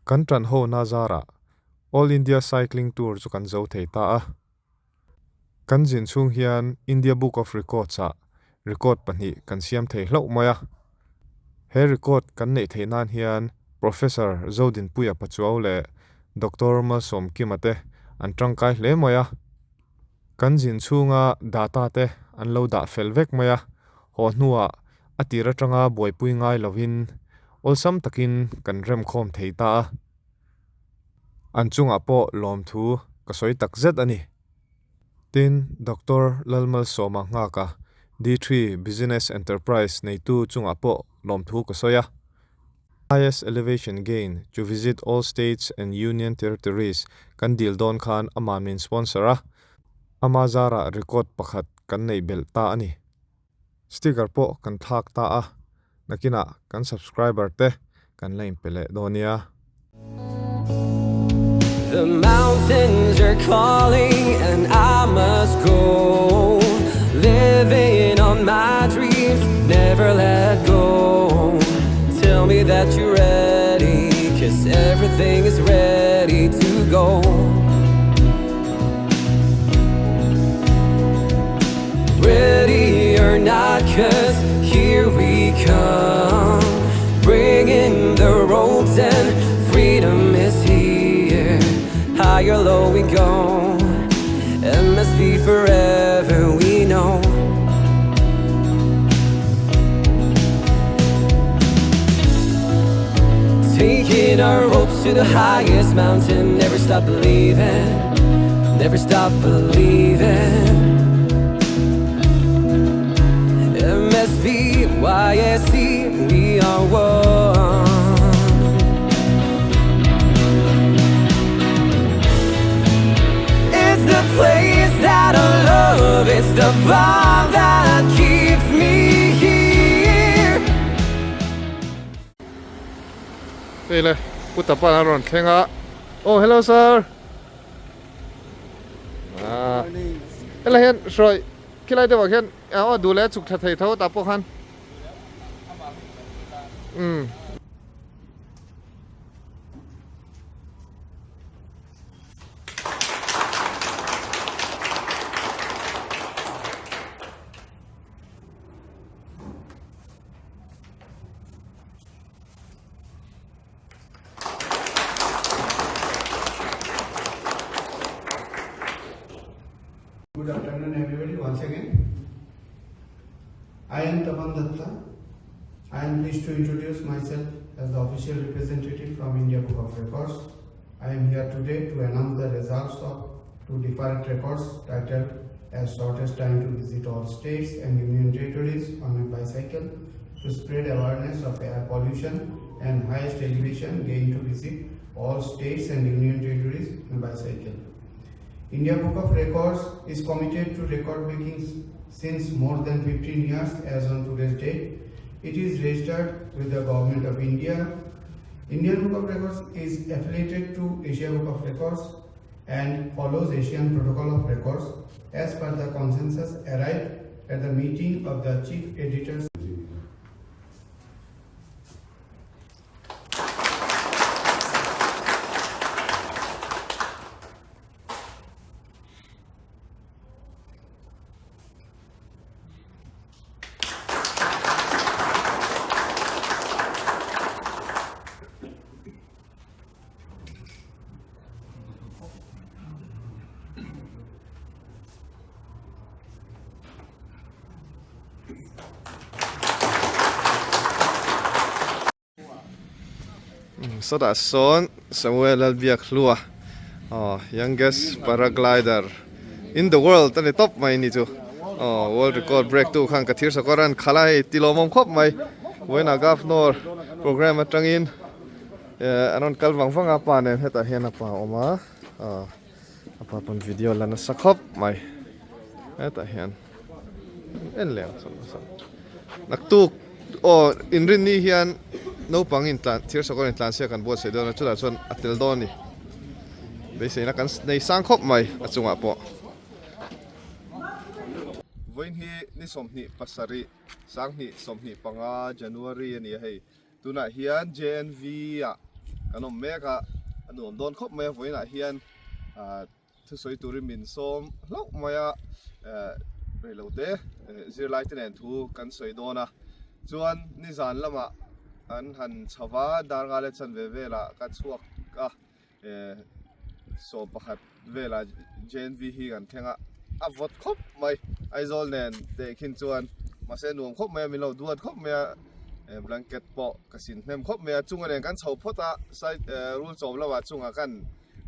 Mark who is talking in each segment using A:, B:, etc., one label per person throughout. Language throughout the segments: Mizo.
A: Kan ṭan ho na zarah All India Cycling Tour chu kan zo thei ta a. Kan zin chhung hian India Book of Records-ah record pahnih kan siam thei hlauh mai a. He record kan neih theih nan hian Professor Zodinpuia Pachuau leh Doctor Malsawmkima te an tangkai hle mai a. Kan zin chhunga data te an lo dah fel vek mai a, haw hnuah a tir atanga buaipui ngai lovin awlsam takin kan remkhawm thei ta a. An chungah pawh lawmthu ka sawi tak zet a ni. Tin, Doctor Lalmalsawma nghaka D-three Business Enterprise neitu chungah pawh lawmthu ka sawi a. Highest elevation gain to visit all states and union territories kan dil dawn khan ama min sponsor a, ama zarah record pakhat kan neih belh ta a ni. Sticker pawh kan thlak ta a, nakinah kan subscriber te kan la inpe leh dawn nia.
B: The mountains are calling and I must go Living on my dreams, never let go Tell me that you're ready, cause everything is ready to go Ready or not, cause here we come Bringing the ropes and freedom is here High or low we go MSV forever we know Taking our ropes to the highest mountain Never stop believing Never stop believing MSV, YSC, we are one It's the place that I love It's the bond that keeps me here
A: Hei le, Pu Tapan a rawn thleng a. Oh, hello sir. Ah. Helai hian hruai khilai deuhah khian aw duh leh a chhuk tha thei tho tah pawh khan. Umm.
C: Good afternoon everybody once again. I am Tapan Datta. I am pleased to introduce myself as the official representative from India Book of Records. I am here today to announce the results of two different records titled as shortest time to visit all states and union territories on a bicycle to spread awareness of air pollution and highest elevation gain to visit all states and union territories on a bicycle. India Book of Records is committed to record making since more than 15 years as on today's date. It is registered with the Government of India. Indian Book of Records is affiliated to Asia Book of Records and follows Asian Protocol of Records as per the consensus arrived at the meeting of the chief editors.
A: Sawtah sawn Samuel Lalbiakhlua aw youngest paraglider in the world a ni tawp mai ni chu aw world record break tu khan ka thir sakawr a an khalh a hei ti lawmawm khawp mai vawiinah governor program atangin an rawn kal vang vang a pa nen hetah hian a pa a awm a aw a pa pawn video la nasa khawp mai hetah hian en leh ang sawn sawn naktuk aw inrinni hian naupang intlan thir sakawr intlan siak an buatsaih dawn a chutah chuan a tel dawn a ni beiseina kan nei sang khawp mai a chungah pawh vawiin hi ni 27 sanghnih 25 January a ni a hei. Tunah hian JNV ah kan awm mek a, a nuam dawn khawp mai a vawiinah hian ah thusawi turin min sawm hlauh mai a, eh reilote zirlai te nen thu kan sawi dawn a, chuan nizan lamah an han chho va, dar nga leh chanve velah ka chhuak a. Eh sawm pakhat velah JNV hi kan thleng a, a vawt khawp mai Aizawl nen teh khin chuan mahse nuam khawp mai a min lo duat khawp mai a eh blanket pawh ka sin hnem khawp mai a chunga nen kan chho phawt a side eh rul chawm lamah chungah kan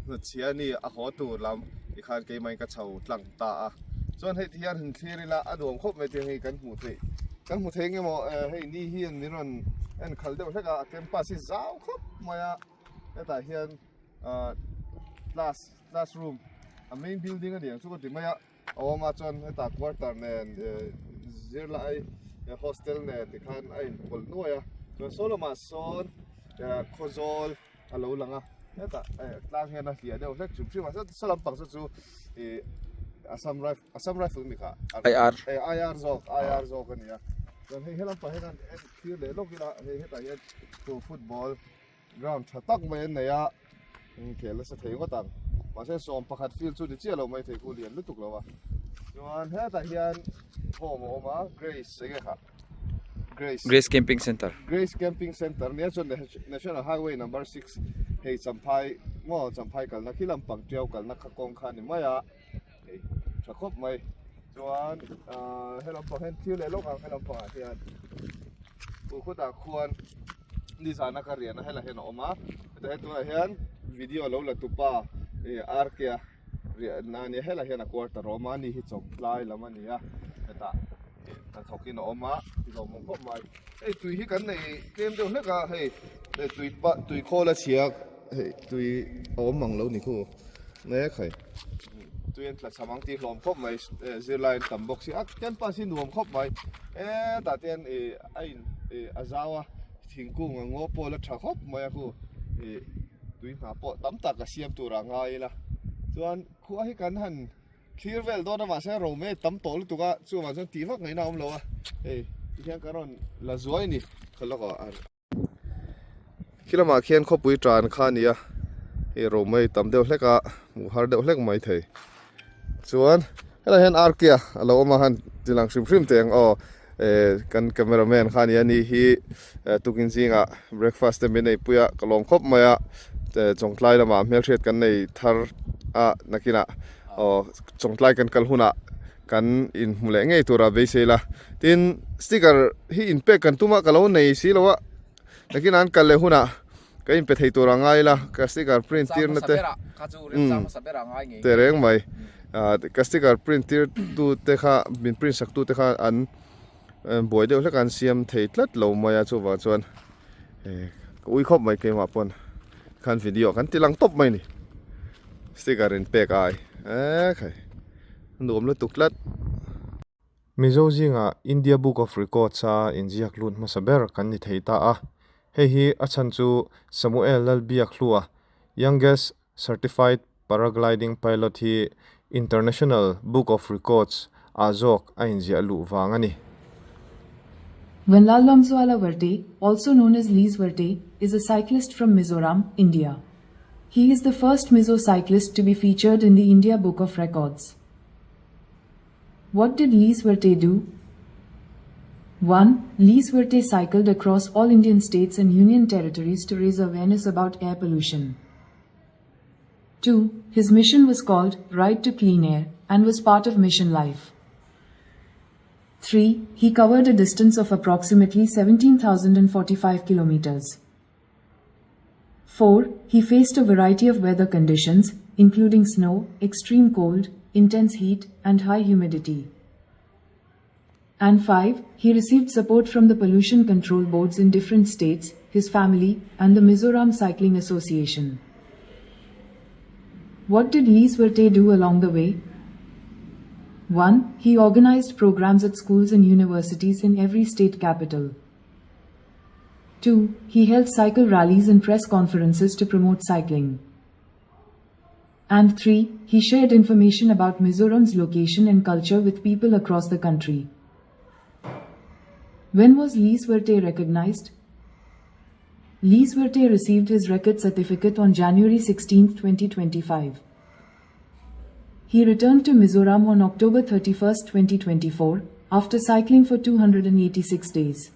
A: hnutchhia a ni a haw tur lam tikhan keimah in ka chho tlang ta a chuan hei ti hian han thlir ila a nuam khawp mai tiang hei kan hmuh theih kan hmu thei engemaw eh hei ni hian min rawn en khalh deuh hlek a a campus hi zau khawp mai a. Hetah hian ah class classroom a main building a ni ang chu ka ti mai a a awm a chuan hetah quarter nen eh zirlai hostel nen tikhan a inpawlh nuai a chuan saw lamah sawn eh khawzawl a lo lang a hetah eh tlang hian a hliah deuh hlek hrim hrim a saw lampang saw chu ih assam rifle assam rifle mi kha
D: IR
A: eh IR zawk IR zawk a ni a chuan hei helam pah hian an en thlir leh lawk ila hei hetah hian football Ground tha tak mai an nei a, inkhel nasa thei ngawt ang. Mahse sawm pakhat field chu ni chiah lo mai thei khu lian lutuk lo a. Chuan hetah hian home a awm a, Grace enge kha? Grace.
D: Grace Camping Center.
A: Grace Camping Center nia chuan National Highway number 6 hei Champhai maw Champhai kalna khi lampang Tiau kalna kha kawng kha ni mai a. Hei tha khawp mai. Chuan ah he lampang hian thil leh lawk ang he lampangah hian khutah khuan nizana ka riahna helai hian a awm a heta he tunah hian video lo la tupa ih RK a riahna a nia helai hian a quarter a awm a ani hi chawngtlai lam a ni a hetah ih hnathawkin a awm a tilawmawm khawp mai hei tui hi kan nei tlem deuh hlek a hei tui pah tui khawl a chhia hei tui a awm ang lo ni khu mek hei tui an tla cham ang tih hlawm khawp mai zirlai an tam bawk si a campus hi nuam khawp mai hetah te hian ih a in ih a zau a thingkung a ngaw pawh la tha khawp mai a khu ih tui hna pawh tam tak a siam tur ah ngai ila chuan khua hi kan han thlir vel dawn a mahse ro mai tam tawh lutuk a chuvang chuan tih vak ngaihna a awm lo a hei tihian kan rawn la zuai a ni khaw lawk ah. Khi lamah khian khawpui tan kha a ni a hei ro mai tam deuh hlek a hmuh har deuh hlek mai thei chuan helai hian arkia a lo awm a han ti lang hrim hrim teh ang aw eh kan camera man kha a ni a ni hi tukin zingah breakfast te min eipui a ka lawm khawp mai a chawngtlai lamah hmelhriat kan nei thar a nakinah aw chawngtlai kan kal hunah kan inhmu leh ngei tura beisei la tin sticker hi inpek kan tum a ka lo nei si lo a nakin an kal leh hunah ka inpe thei tur a ngai la ka sticker print tir na te te reng mai ah ka sticker print tir tu te kha min print sak tu te kha an buai deuh hlek a an siam thei tlat lo mai a chuvang chuan eh ka ui khawp mai keimah pawn khan video kan ti lang tawp mai a ni sticker inpek ai ekhai. Nuam lutuk tlat. Mizo zingah India Book of Records a inziak lut hmasa ber kan ni thei ta a. Hei hi a chhan chu Samuel Lalbiakhlua, youngest certified paragliding pilot hi International Book of Records ah zawk a inziah luh vang a ni.
E: Vanlalawmzuala Varte, also known as Lise Varte, is a cyclist from Mizoram, India. He is the first Mizo cyclist to be featured in the India Book of Records. What did Lise Varte do? 1. Lise Varte cycled across all Indian states and union territories to raise awareness about air pollution. 2. His mission was called Ride to Clean Air and was part of Mission Life. 3. He covered a distance of approximately 17,045 kilometers. 4. He faced a variety of weather conditions, including snow, extreme cold, intense heat, and high humidity. And 5. He received support from the pollution control boards in different states, his family, and the Mizoram Cycling Association. What did Lise Verte do along the way? 1. He organized programs at schools and universities in every state capital. 2. He held cycle rallies and press conferences to promote cycling. And 3. He shared information about Mizoram's location and culture with people across the country. When was Lise Verte recognized? Lizverte received his record certificate on January 16, 2025. He returned to Mizoram on October 31, 2024, after cycling for 286 days.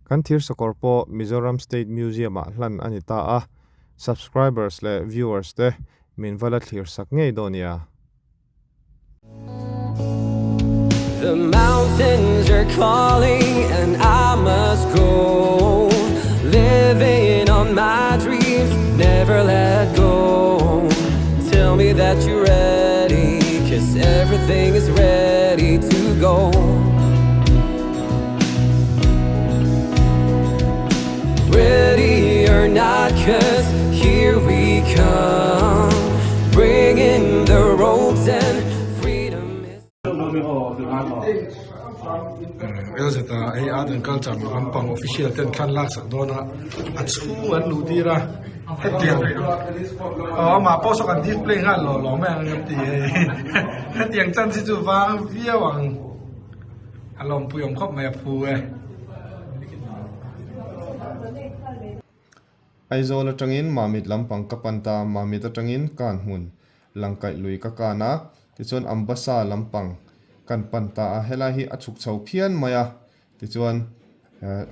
A: Kan thir sakawr pawh Mizoram State Museum-ah hlan a ni ta a, subscribers leh viewers te min va la thlir sak ngei dawn nia.
B: The mountains are calling and I must go Living on my dreams, never let go Tell me that you're ready, cause everything is ready to go Ready or not, cause here we come Bringing the ropes and freedom is
D: LZ-a hei art and culture lampang official ten thlan laksak dawn a a chhung an luh tir a hetiang aw amah pawh saw kan display nghal lawh lawh mai ang an ti hei hetiang chance hi chu vang viau ang a lawmpui awm khawp mai a phu e.
A: Aizawl atangin Mamit lampang ka pan ta, Mamit atangin kan hmun Langkaih lui ka kan a, tichuan Ambassa lampang kan pan ta a, helai hi a chhuk chho phian mai a, tichuan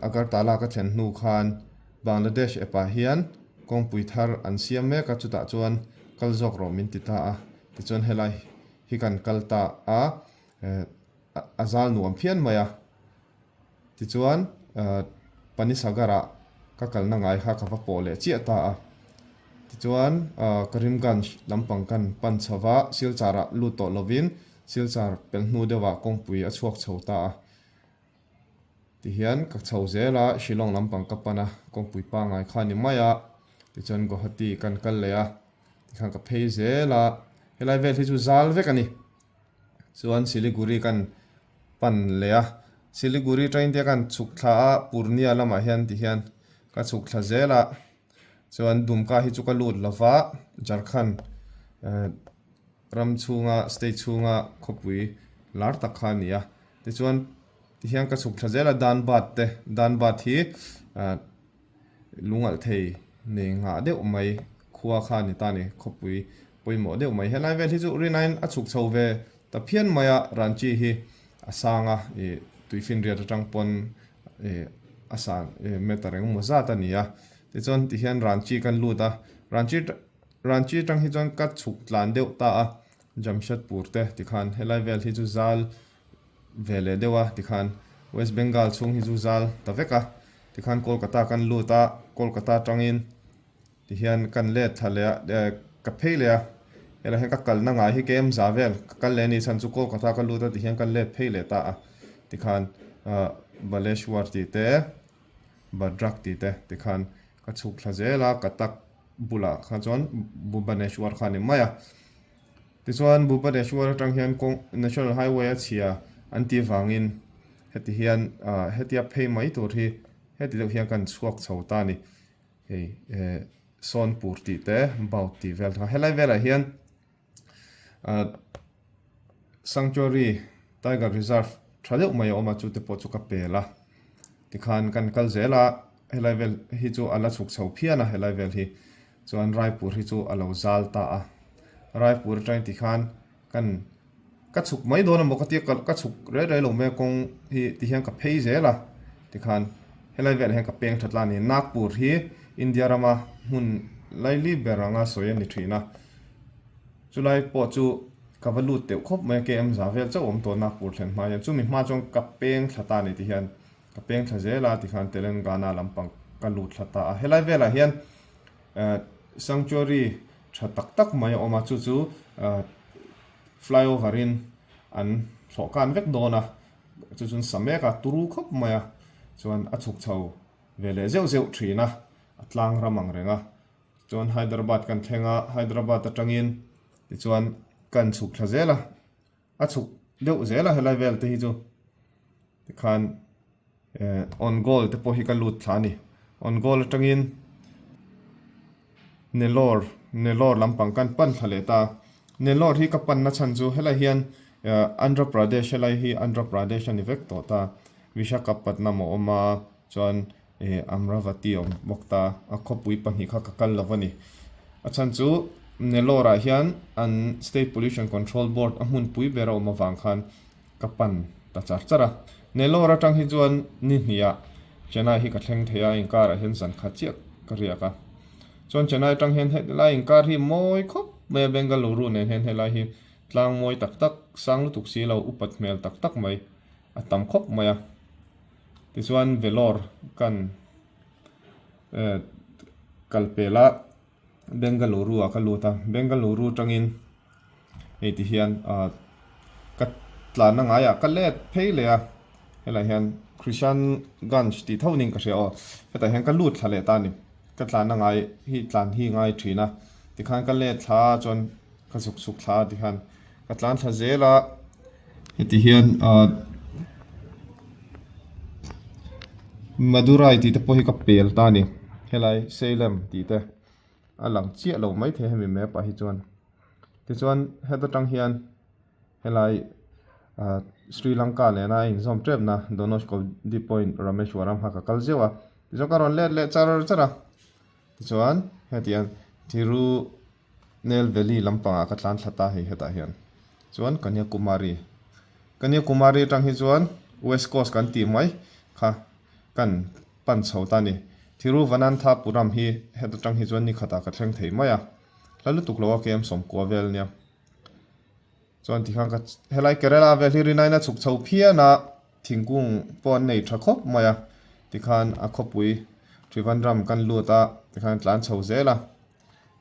A: Agartala ka thlen hnu khan Bangladesh epah hian kawngpui thar an siam mek a, chutah chuan kal zawk rawh min ti ta a, tichuan helai hi kan kal ta a, a zal nuam phian mai a. Tichuan, Panisagar-ah ka kalna ngai kha ka va pawh leh chiah ta a. Tichuan, Karimganj lampang kan pan chho va, Silchar-ah lut tawh lovin Silchar pelh hnu deuhah kawngpui a chhuak chho ta a. Tihian ka chho zel a, Shillong lampang ka pan a, kawngpui pangngai kha ni mai a. Tichuan, Guwahati kan kal leh a, tikhan ka phei zel a, helai vel hi chu zal vek a ni. Chuan Siliguri kan pan leh a, Siliguri train te kan chhuk thla a, Purnia lamah hian ti hian ka chhuk thla zel a, chuan Dumka hi chu ka lut lo va, Jharkhand ram chhunga state chhunga khawpui lar tak kha a ni a, tichuan ti hian ka chhuk thla zel a, Dhanbad te, Dhanbad hi lungalh thei nei nghah deuh mai khua kha a ni ta a ni, khawpui pawimawh deuh mai. Helai vel hi chu rinaiin a chhuk chho ve ta phian mai a, Ranchi hi a sang a, ih tuifinriat atang pawn ih a san ih meter engemaw zat a ni a, tichuan tihian Ranchi kan lut a, Ranchi Ranchi atang hi chuan ka chhuk tlan deuh ta a, Jamshedpur te tikhan helai vel hi chu zal ve leh deuh a tikhan West Bengal chhung hi chu zal ta vek a, tikhan Kolkata kan lut a, Kolkata atangin tihian kan let thla leh a ka phei leh a, helai hian ka kalna ngai hi kem za vel ka kal leh a ni chhan chu Kolkata ka lut a tihian kan let phei leh ta a, tikhan Baleshwar tih te Bhadrak tih te tikhan ka chhuk thla zel a, Cuttack bulah kha chuan Bhubaneswar kha a ni mai a. Tichuan Bhubaneswar atang hian kawng National Highway a chhia an tih vangin heti hian hetia phei mai tur hi heti deuh hian kan chhuak chho ta a ni. Hei Sonpur tih te Baut tih vel kha helai velah hian Sanctuary Tiger Reserve tha deuh mai a awm a chute pawh chu ka pel a. Tikhan kan kal zel a helai vel hi chu a la chhuk chho phian a helai vel hi. Chuan Raipur hi chu a lo zal ta a, Raipur atangin tikhan kan ka chhuk mai dawn a maw ka tia ka chhuk rei rei lo mai a kawng hi tihian ka phei zel a, tikhan helai velah hian ka peng tha tla a ni. Nagpur hi India rama hmun laili ber anga sawi a ni thin a, chulai pawh chu ka va lut teuh khawp mai a, KM za vel chauh awm tawh Nagpur thlen hma hian, chumi hma chuan ka peng thla ta a ni tihian ka peng thla zel a, tikhan Telangana lampang ka lut thla ta a, helai velah hian Sanctuary tha tak tak mai a awm a, chu chu flyover in an thlawh kan vek dawn a, chu chuan sa mek a turu khawp mai a, chuan a chhuk chho ve leh zeuh zeuh thin a, a tlang ram ang reng a, chuan Hyderabad kan thleng a, Hyderabad atangin tichuan kan chhuk thla zel a. A chhuk deuh zel a helai vel te hi chu tikhan eh on goal te pawh hi ka lut thla a ni on goal atangin Nellore Nellore lampang kan pan thla leh ta Nellore hi ka panna chhan chu helai hian eh Andhra Pradesh helai hi Andhra Pradesh a ni vek tawh ta Visakhapatnam a awm a chuan. Amravati a awm bawk ta a khawpui pahnih kha ka kal lo a ni. A chhan chu Nellore ah hian an State Pollution Control Board a hmunpui ber a awm avang khan ka pan ta char char a. Nellore atang hi chuan ni hnih ah Chennai hi ka thleng thei a, inkar ah hian zan khat chiah ka riak a. Chuan Chennai atang hian helai inkar hi mawi khawp mai a, Bengaluru nen hian helai hi tlang mawi tak tak, sang lutuk si lo, upat hmel tak tak mai a tam khawp mai a. Tichuan Vellore kan kal pel a. Bengaluru ah ka lut a, Bengaluru tangin hei ti hian ah ka tlanna ngaiah ka let phei leh a, helaiah hian Krishan Ganj tih tho niin ka hria aw, hetah hian ka lut thla leh ta a ni, ka tlanna ngai hi tlan hi ngai thin a, tikhan ka let thla a chuan ka zuk chhuk thla a tikhan ka tlan thla zel a, heti hian ah Madurai tih te pawh hi ka pel ta a ni helai Salem tih te a lang chiah lo maithei hemi map ah hi chuan tichuan heta tang hian helai ah Sri Lanka nena a inzawm tep na Dhanushkodi point Rameswaram kha ka kal zeuh a tichuan ka rawn let leh char char a tichuan hetiang Thiru Nelveli lampangah ka tlan thla ta hei hetah hian chuan Kanyakumari Kanyakumari atang hi chuan West Coast kan tih mai kha kan pan chho ta a ni. Thiruvananthapuram hi heta tang hi chuan ni khatah ka thleng thei mai a, hla lutuk lo a kem sawmkua vel nia. Chuan tikhan ka helai Kerala vel hi rinai na chhuk chho phian a, thingkung pawh an nei tha khawp mai a, tikhan a khawpui Trivandrum kan lut a tikhan tlan chho zel a.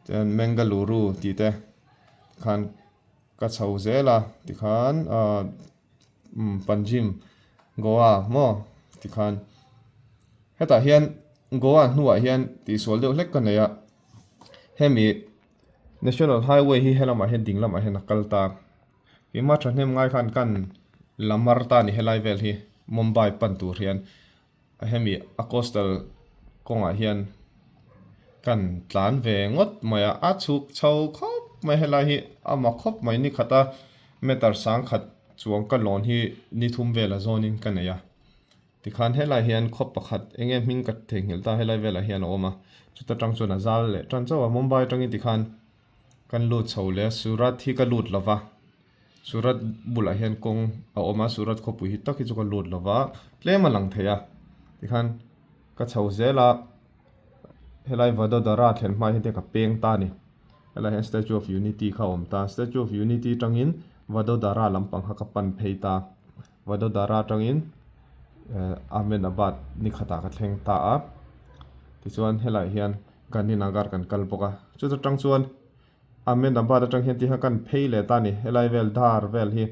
A: Chuan Mangaluru tih te khan ka chho zel a tikhan ahh Panjim Goa maw tikhan hetah hian Goa hnuah hian tihsual deuh hlek ka nei a hemi National Highway hi helamah hian ding lamah hian a kal ta keimah thahnem ngai khan kan la mar ta a ni helai vel hi Mumbai pan tur hian. Hemi a coastal kawngah hian kan tlan ve ngawt mai a, a chhuk chho khawp mai helai hi a mak khawp mai ni khat a meter sang khat chuang ka lawn hi ni thum vel a zawnin ka nei a tikhan helai hian khaw pakhat eng nge hming ka theihnghilh ta helai velah hian a awm a chuta tang chuan a zal leh tan chauh a Mumbai atangin tikhan kan lut chho leh a Surat hi ka lut lova. Surat bulah hian kawng a awm a, Surat khawpui hi tak hi chu ka lut lo va, tlem a lang thei a, tikhan ka chho zel a, helai Vadodara thlen hma hian te ka peng ta a ni, helai hian Statue of Unity kha a awm ta, Statue of Unity tangin Vadodara lampang kha ka pan phei ta, Vadodara tangin Ahmedabad ni khatah ka thleng ta a, tichuan helaiah hian Gandhinagar kan kal bawk a, chuta tang chuan. Ahmedabad atang hian tihian kan phei leh ta a ni helai vel dar vel hi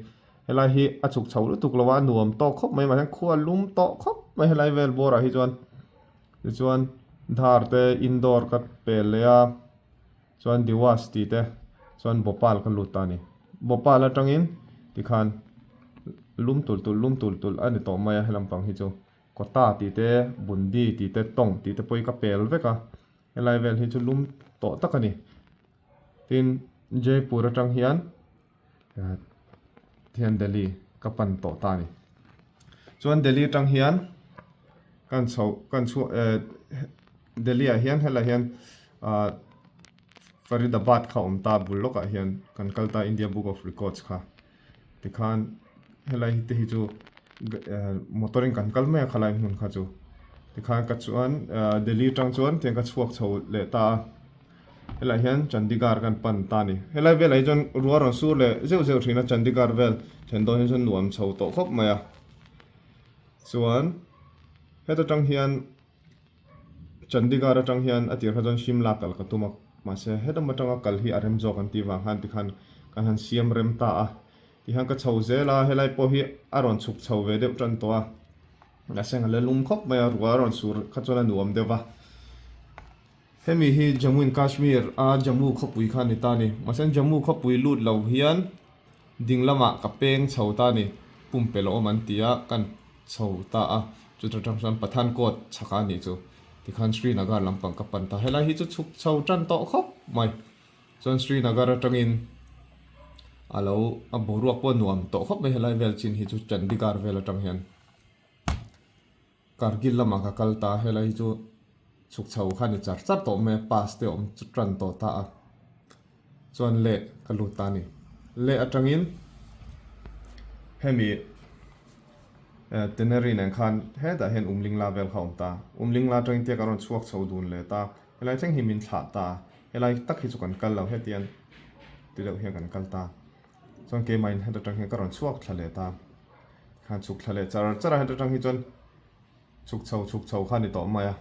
A: helai hi a chhuk chho lutuk lo a a nuam tawk khawp mai mahse khua lum tawh khawp mai helai vel bawr ah hi chuan tichuan dar te indoor ka pel leh a chuan Dewas tih te chuan Bhopal ka lut ta a ni Bhopal atangin tikhan lum tulh tulh lum tulh tulh a ni tawh mai a helam pang hi chu Kota tih te Bundi tih te Tawng tih te pawh hi ka pel vek a. Helai vel hi chu lum tawh tak a ni. Tin, Jaipur atang hian hian Delhi ka pan tawh ta a ni. Chuan Delhi atang hian kan chho kan chhuah eh Delhi ah hian helai hian ah Faridabad kha a awm ta bul lawkah hian kan kal ta India Book of Records kha. Tikhan helai te hi chu motor in kan kal mai a khalai hmun kha chu tikhan ka chuan Delhi atang chuan tiang ka chhuak chho leh ta a helai hian Chandigarh kan pan ta a ni helai velah hi chuan ruah rawn sur leh zeuh zeuh thin a Chandigarh vel then dawn hi chuan nuam chho tawh khawp mai a chuan heta tang hian Chandigarh atang hian a tir kha chuan Shimla kal ka tum a, mahse helam atanga kal hi a rem zawk an tih vang khan tikhan kan han siam rem ta a, tihian ka chho zel a, helai pawh hi a rawn chhuk chho ve deuh tan tawh a, mahse a la lum khawp mai a, ruah a rawn sur kha chuan a nuam deuh va. Hemi hi Jammu and Kashmir a Jammu khawpui kha a ni ta a ni, mahse Jammu khawpui lut lo hian ding lamah ka peng chho ta a ni, pumpelh a awm an ti a, kan chho ta a, chuta tang chuan Pathankot chhaka a nih chu tikhan Srinagar lampang ka pan ta, helai hi chu chhuk chho tan tawh khawp mai, chuan Srinagar atangin a lo a boruak pawh a nuam tawh khawp mai helai vel chin hi chu Chandigarh vel atang hian. Kargil lamah ka kal ta helai hi chu chhuk chho kha ni char char tawh mai a pass te a awm tan tawh ta a chuan leh ka lut ta a ni leh atangin hemi Teneri nen khan hetah hian Umlingla vel kha a awm ta Umlingla atangin tia ka rawn chhuak chho dun leh ta helai thleng hi min thlah ta helai tak hi chu kan kal lo hetiang ti deuh hian kan kal ta. Chuan keimah in heta tang hian ka rawn chhuak thla leh ta. Khan chhuk thla leh char char a heta tang hi chuan chhuk chho chhuk chho kha a ni tawh mai a.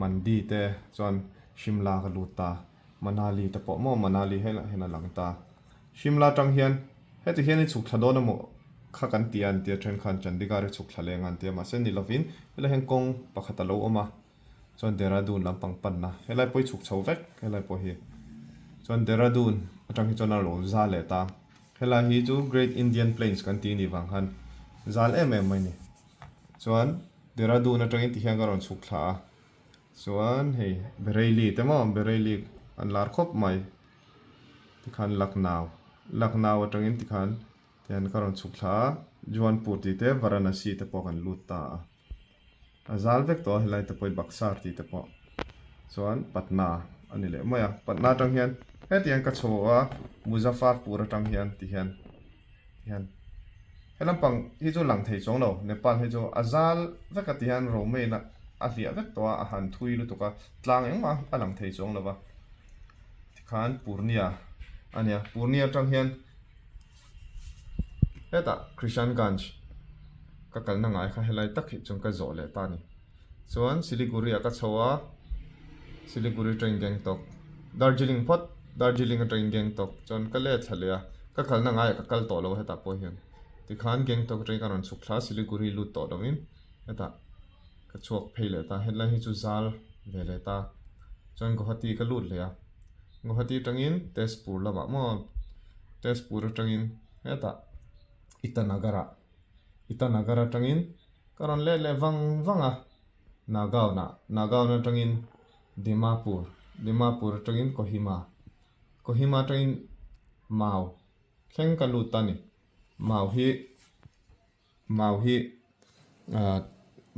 A: Mandi te chuan Shimla ka lut ta. Manali te pawh maw Manali helaiah hian a lang ta. Shimla tang hian heti hian i chhuk thla dawn emaw kha kan ti a an tia then khan Chandigarh i chhuk thla leng a an tia mahse ni lovin helaiah hian kawng pakhat a lo awm a. Chuan Dehradun lampang panna helai pawh hi chhuk chho vek helai pawh hi chuan Dehradun atang hi chuan a lo zal leh ta helai hi chu Great Indian Plains kan tih anih vang khan zal em em mai a ni chuan Dehradun atangin ti hian ka rawn chhuk thla a chuan hei Bareilly te maw Bareilly an lar khawp mai tikhan Lucknow Lucknow atangin tikhan tihian ka rawn chhuk thla a Jaunpur tih te Varanasi te pawh kan lut ta a. A zal vek tawh a helai te pawh hi Baksar tih te pawh chuan Patna a ni leh mai a Patna atang hian heti hian ka chho a Muzaffarpur atang hian ti hian ti hian he lampang hi chu lang thei chuang lo Nepal hi chu a zal vek a ti hian Romain a a hliah vek tawh a a han thui lutuk a tlang engmah a lang thei chuang lo va tikhan Purnia a nia Purnia atang hian. Hetah Krishanganj ka kalna ngai kha helai tak hi chuan ka zawh leh ta a ni. Chuan Siliguri ah ka chho a, Siliguri train Gangtok, Darjeeling phawt, Darjeeling atangin Gangtok chuan ka let thla leh a, ka kalna ngaiah ka kal tawh lo a hetah pawh hian. Tikhan Gangtok atangin ka rawn chhuk thla a, Siliguri lut tawh lovin hetah ka chhuak phei leh ta, helai hi chu zal ve leh ta. Chuan Guwahati ka lut leh a. Guwahati atangin Tezpur lamah maw Tezpur atangin hetah Itanagar ah Itanagar atangin ka rawn let leh vang vang a Nagaon ah Nagaon atangin Dimapur Dimapur atangin Kohima Kohima atangin Mau thleng ka lut ta a ni Mau hi Mau hi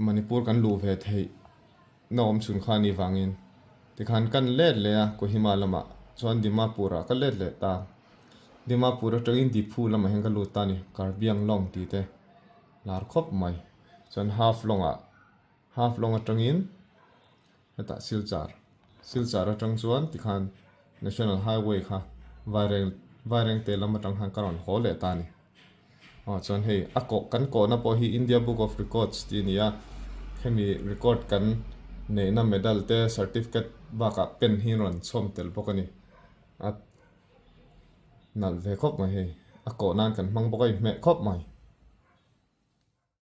A: Manipur kan luh ve theih na awm chhun kha a nih vangin tikhan kan let leh a Kohima lamah chuan Dimapur ah ka let leh ta. Dimapur atangin Diphu lamah hian ka lut ta a ni Karbiang Long tih te lar khawp mai. Chuan Half Long ah Half Long atangin hetah Silchar Silchar atang chuan tikhan National Highway kha Vaireng Vairengte lam atang khan ka rawn haw leh ta a ni. Aw chuan hei a kawh kan kawhna pawh hi India Book of Records tih a ni a, hemi record kan neihna medal te certificate bakah pen hi an rawn chhawm tel bawk a ni. A nalh ve khawp mai hei, a kawh nan kan hmang bawk a inhmeh khawp mai.